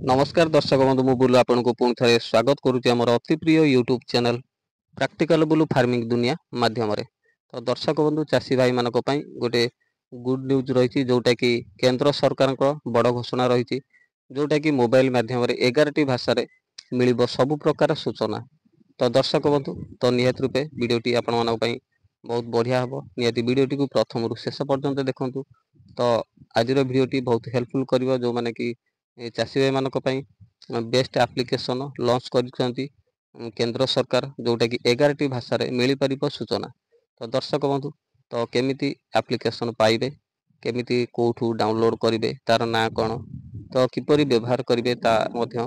ନମସ୍କାର ଦର୍ଶକ ବନ୍ଧୁ, ମୁଁ ବୁଲୁ ଆପଣଙ୍କୁ ପୁଣି ଥରେ ସ୍ୱାଗତ କରୁଛି ଆମର ଅତି ପ୍ରିୟ ୟୁଟ୍ୟୁବ୍ ଚ୍ୟାନେଲ୍ ପ୍ରାକ୍ଟିକାଲ ବୁଲୁ ଫାର୍ମିଂ ଦୁନିଆ ମାଧ୍ୟମରେ। ତ ଦର୍ଶକ ବନ୍ଧୁ, ଚାଷୀ ଭାଇମାନଙ୍କ ପାଇଁ ଗୋଟେ ଗୁଡ୍ ନ୍ୟୁଜ୍ ରହିଛି, ଯେଉଁଟାକି କେନ୍ଦ୍ର ସରକାରଙ୍କ ବଡ଼ ଘୋଷଣା ରହିଛି, ଯେଉଁଟାକି ମୋବାଇଲ ମାଧ୍ୟମରେ 11ଟି ଭାଷାରେ ମିଳିବ ସବୁ ପ୍ରକାର ସୂଚନା। ତ ଦର୍ଶକ ବନ୍ଧୁ, ତ ନିହାତି ରୂପେ ଭିଡ଼ିଓଟି ଆପଣମାନଙ୍କ ପାଇଁ ବହୁତ ବଢ଼ିଆ ହେବ। ନିହାତି ଭିଡ଼ିଓଟିକୁ ପ୍ରଥମରୁ ଶେଷ ପର୍ଯ୍ୟନ୍ତ ଦେଖନ୍ତୁ। ତ ଆଜିର ଭିଡ଼ିଓଟି ବହୁତ ହେଲ୍ପଫୁଲ୍ କରିବ, ଯେଉଁମାନେ କି ଚାଷୀ ଭାଇମାନଙ୍କ ପାଇଁ ବେଷ୍ଟ ଆପ୍ଲିକେସନ୍ ଲଞ୍ଚ କରିଛନ୍ତି କେନ୍ଦ୍ର ସରକାର, ଯେଉଁଟାକି 11ଟି ଭାଷାରେ ମିଳିପାରିବ ସୂଚନା। ତ ଦର୍ଶକ ବନ୍ଧୁ, ତ କେମିତି ଆପ୍ଲିକେସନ୍ ପାଇବେ, କେମିତି କେଉଁଠୁ ଡାଉନଲୋଡ଼୍ କରିବେ, ତାର ନାଁ କ'ଣ, ତ କିପରି ବ୍ୟବହାର କରିବେ, ତା ମଧ୍ୟ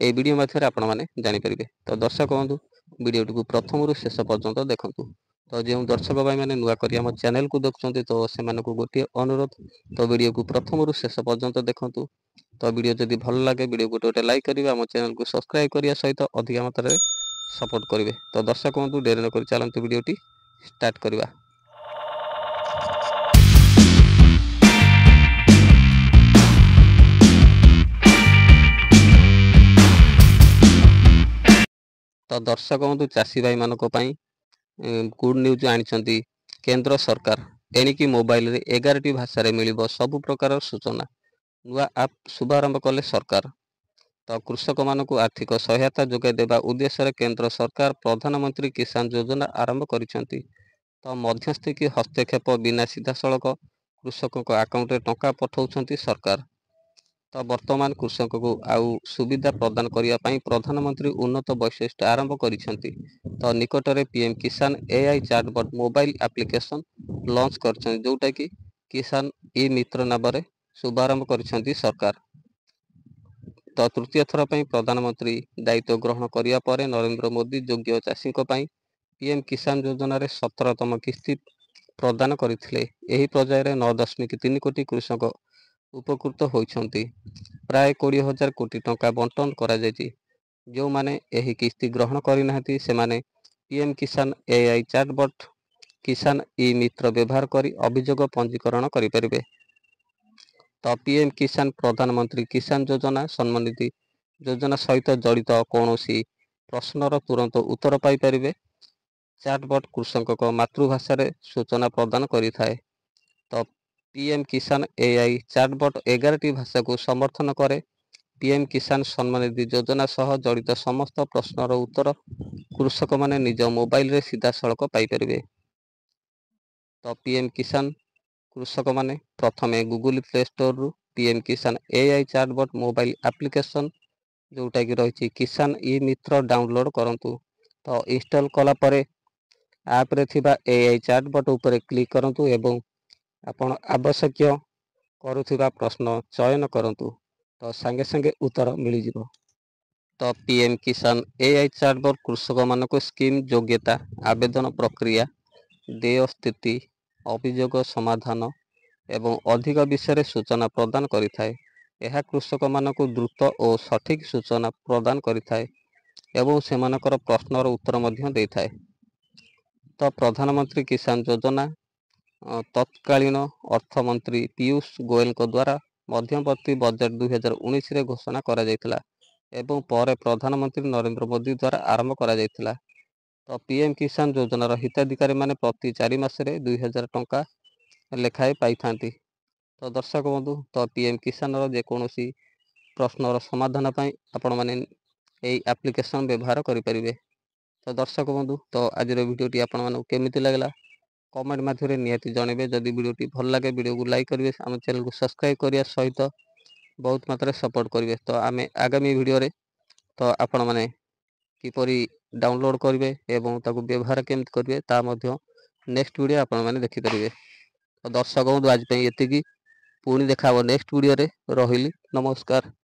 ଏଇ ଭିଡ଼ିଓ ମାଧ୍ୟମରେ ଆପଣମାନେ ଜାଣିପାରିବେ। ତ ଦର୍ଶକ ବନ୍ଧୁ, ଭିଡ଼ିଓଟିକୁ ପ୍ରଥମରୁ ଶେଷ ପର୍ଯ୍ୟନ୍ତ ଦେଖନ୍ତୁ। ତ ଯେଉଁ ଦର୍ଶକ ଭାଇମାନେ ନୂଆ କରି ଆମ ଚ୍ୟାନେଲକୁ ଦେଖୁଛନ୍ତି, ତ ସେମାନଙ୍କୁ ଗୋଟିଏ ଅନୁରୋଧ, ତ ଭିଡ଼ିଓକୁ ପ୍ରଥମରୁ ଶେଷ ପର୍ଯ୍ୟନ୍ତ ଦେଖନ୍ତୁ। ତ ଭିଡ଼ିଓ ଯଦି ଭଲ ଲାଗେ, ଭିଡ଼ିଓ ଗୋଟେ ଗୋଟେ ଲାଇକ୍ କରିବେ, ଆମ ଚ୍ୟାନେଲକୁ ସବସ୍କ୍ରାଇବ୍ କରିବା ସହିତ ଅଧିକା ମାତ୍ରାରେ ସପୋର୍ଟ କରିବେ। ତ ଦର୍ଶକ ବନ୍ଧୁ, ଡେରି ନକରି ଚାଲନ୍ତୁ ଭିଡ଼ିଓଟି ଷ୍ଟାର୍ଟ କରିବା। ତ ଦର୍ଶକ ବନ୍ଧୁ, ଚାଷୀ ଭାଇମାନଙ୍କ ପାଇଁ ଗୁଡ୍ ନ୍ୟୁଜ୍ ଆଣିଛନ୍ତି କେନ୍ଦ୍ର ସରକାର। ଏଣିକି ମୋବାଇଲରେ 11ଟି ଭାଷାରେ ମିଳିବ ସବୁ ପ୍ରକାର ସୂଚନା। ନୂଆ ଆପ୍ ଶୁଭାରମ୍ଭ କଲେ ସରକାର। ତ କୃଷକମାନଙ୍କୁ ଆର୍ଥିକ ସହାୟତା ଯୋଗାଇ ଦେବା ଉଦ୍ଦେଶ୍ୟରେ କେନ୍ଦ୍ର ସରକାର ପ୍ରଧାନମନ୍ତ୍ରୀ କିଷାନ ଯୋଜନା ଆରମ୍ଭ କରିଛନ୍ତି। ତ ମଧ୍ୟସ୍ଥି କି ହସ୍ତକ୍ଷେପ ବିନା ସିଧାସଳଖ କୃଷକଙ୍କ ଆକାଉଣ୍ଟରେ ଟଙ୍କା ପଠାଉଛନ୍ତି ସରକାର। ତ ବର୍ତ୍ତମାନ କୃଷକଙ୍କୁ ଆଉ ସୁବିଧା ପ୍ରଦାନ କରିବା ପାଇଁ ପ୍ରଧାନମନ୍ତ୍ରୀ ଉନ୍ନତ ବୈଶିଷ୍ଟ୍ୟ ଆରମ୍ଭ କରିଛନ୍ତି। ତ ନିକଟରେ PM Kisan AI chatbot mobile application launch କରିଛନ୍ତି, ଯେଉଁଟାକି କିଷାନ ଇ ମିତ୍ର ନାମରେ ଶୁଭାରମ୍ଭ କରିଛନ୍ତି ସରକାର। ତ ତୃତୀୟ ଥର ପାଇଁ ପ୍ରଧାନମନ୍ତ୍ରୀ ଦାୟିତ୍ୱ ଗ୍ରହଣ କରିବା ପରେ ନରେନ୍ଦ୍ର ମୋଦି ଯୋଗ୍ୟ ଚାଷୀଙ୍କ ପାଇଁ ପିଏମ୍ କିଷାନ ଯୋଜନାରେ 17ତମ କିସ୍ତି ପ୍ରଦାନ କରିଥିଲେ। ଏହି ପର୍ଯ୍ୟାୟରେ 9.3 କୋଟି କୃଷକ ଉପକୃତ ହୋଇଛନ୍ତି। ପ୍ରାୟ 20,000 କୋଟି ଟଙ୍କା ବଣ୍ଟନ କରାଯାଇଛି। ଯେଉଁମାନେ ଏହି କିସ୍ତି ଗ୍ରହଣ କରିନାହାନ୍ତି, ସେମାନେ ପିଏମ୍ କିଷାନ ଏଆଇ ଚାଟବଟ୍ କିଷାନ ଇ ମିତ୍ର ବ୍ୟବହାର କରି ଅଭିଯୋଗ ପଞ୍ଜୀକରଣ କରିପାରିବେ। ତ ପିଏମ୍ କିଷାନ, ପ୍ରଧାନମନ୍ତ୍ରୀ କିଷାନ ଯୋଜନା, ସମ୍ମାନ ନିଧି ଯୋଜନା ସହିତ ଜଡ଼ିତ କୌଣସି ପ୍ରଶ୍ନର ତୁରନ୍ତ ଉତ୍ତର ପାଇପାରିବେ। ଚାଟବଟ୍ କୃଷକଙ୍କ ମାତୃଭାଷାରେ ସୂଚନା ପ୍ରଦାନ କରିଥାଏ। ତ ପିଏମ୍ କିଷାନ ଏଆଇ ଚାଟବଟ୍ 11ଟି ଭାଷାକୁ ସମର୍ଥନ କରେ। ପିଏମ୍ କିଷାନ ସମ୍ମାନ ନିଧି ଯୋଜନା ସହ ଜଡ଼ିତ ସମସ୍ତ ପ୍ରଶ୍ନର ଉତ୍ତର କୃଷକମାନେ ନିଜ ମୋବାଇଲରେ ସିଧାସଳଖ ପାଇପାରିବେ। ତ ପିଏମ୍ କିଷାନ କୃଷକମାନେ ପ୍ରଥମେ ଗୁଗୁଲ ପ୍ଲେ ଷ୍ଟୋରରୁ PM Kisan AI chatbot mobile application, ଯେଉଁଟାକି ରହିଛି କିଷାନ ଇ ମିତ୍ର, ଡାଉନଲୋଡ଼୍ କରନ୍ତୁ। ତ ଇନଷ୍ଟଲ୍ କଲା ପରେ ଆପ୍ରେ ଥିବା ଏଆଇ ଚାଟବଟ୍ ଉପରେ କ୍ଲିକ୍ କରନ୍ତୁ ଏବଂ ଆପଣ ଆବଶ୍ୟକୀୟ କରୁଥିବା ପ୍ରଶ୍ନ ଚୟନ କରନ୍ତୁ। ତ ସାଙ୍ଗେ ସାଙ୍ଗେ ଉତ୍ତର ମିଳିଯିବ। ତ ପିଏମ୍ କିଷାନ ଏଆଇ ଚାଟବଟ୍ କୃଷକମାନଙ୍କୁ ସ୍କିମ୍ ଯୋଗ୍ୟତା, ଆବେଦନ ପ୍ରକ୍ରିୟା, ଦେୟ ସ୍ଥିତି, ଅଭିଯୋଗ ସମାଧାନ ଏବଂ ଅଧିକ ବିଷୟରେ ସୂଚନା ପ୍ରଦାନ କରିଥାଏ। ଏହା କୃଷକମାନଙ୍କୁ ଦ୍ରୁତ ଓ ସଠିକ୍ ସୂଚନା ପ୍ରଦାନ କରିଥାଏ ଏବଂ ସେମାନଙ୍କର ପ୍ରଶ୍ନର ଉତ୍ତର ମଧ୍ୟ ଦେଇଥାଏ। ତ ପ୍ରଧାନମନ୍ତ୍ରୀ କିଷାନ ଯୋଜନା ତତ୍କାଳୀନ ଅର୍ଥମନ୍ତ୍ରୀ ପୀୟୁଷ ଗୋଏଲଙ୍କ ଦ୍ୱାରା ମଧ୍ୟବର୍ତ୍ତୀ ବଜେଟ୍ 2019ରେ ଘୋଷଣା କରାଯାଇଥିଲା ଏବଂ ପରେ ପ୍ରଧାନମନ୍ତ୍ରୀ ନରେନ୍ଦ୍ର ମୋଦି ଦ୍ୱାରା ଆରମ୍ଭ କରାଯାଇଥିଲା। ତ ପିଏମ୍ କିଷାନ ଯୋଜନାର ହିତାଧିକାରୀମାନେ ପ୍ରତି 4 ମାସରେ 2000 ଟଙ୍କା ଲେଖାଏଁ ପାଇଥାନ୍ତି। ତ ଦର୍ଶକ ବନ୍ଧୁ, ତ ପିଏମ୍ କିଷାନର ଯେକୌଣସି ପ୍ରଶ୍ନର ସମାଧାନ ପାଇଁ ଆପଣମାନେ ଏଇ ଆପ୍ଲିକେସନ୍ ବ୍ୟବହାର କରିପାରିବେ। ତ ଦର୍ଶକ ବନ୍ଧୁ, ତ ଆଜିର ଭିଡ଼ିଓଟି ଆପଣମାନଙ୍କୁ କେମିତି ଲାଗିଲା, କମେଣ୍ଟ ମାଧ୍ୟମରେ ନିହାତି ଜଣାଇବେ। ଯଦି ଭିଡ଼ିଓଟି ଭଲ ଲାଗେ, ଭିଡ଼ିଓକୁ ଲାଇକ୍ କରିବେ, ଆମ ଚ୍ୟାନେଲକୁ ସବସ୍କ୍ରାଇବ୍ କରିବା ସହିତ ବହୁତ ମାତ୍ରାରେ ସପୋର୍ଟ କରିବେ। ତ ଆମେ ଆଗାମୀ ଭିଡ଼ିଓରେ ତ ଆପଣମାନେ କିପରି ଡାଉନଲୋଡ଼୍ କରିବେ ଏବଂ ତାକୁ ବ୍ୟବହାର କେମିତି କରିବେ, ତା ମଧ୍ୟ ନେକ୍ସଟ ଭିଡ଼ିଓ ଆପଣମାନେ ଦେଖିପାରିବେ। ତ ଦର୍ଶକ ବନ୍ଧୁ, ଆଜି ପାଇଁ ଏତିକି। ପୁଣି ଦେଖା ହେବ ନେକ୍ସଟ ଭିଡ଼ିଓରେ। ରହିଲି, ନମସ୍କାର।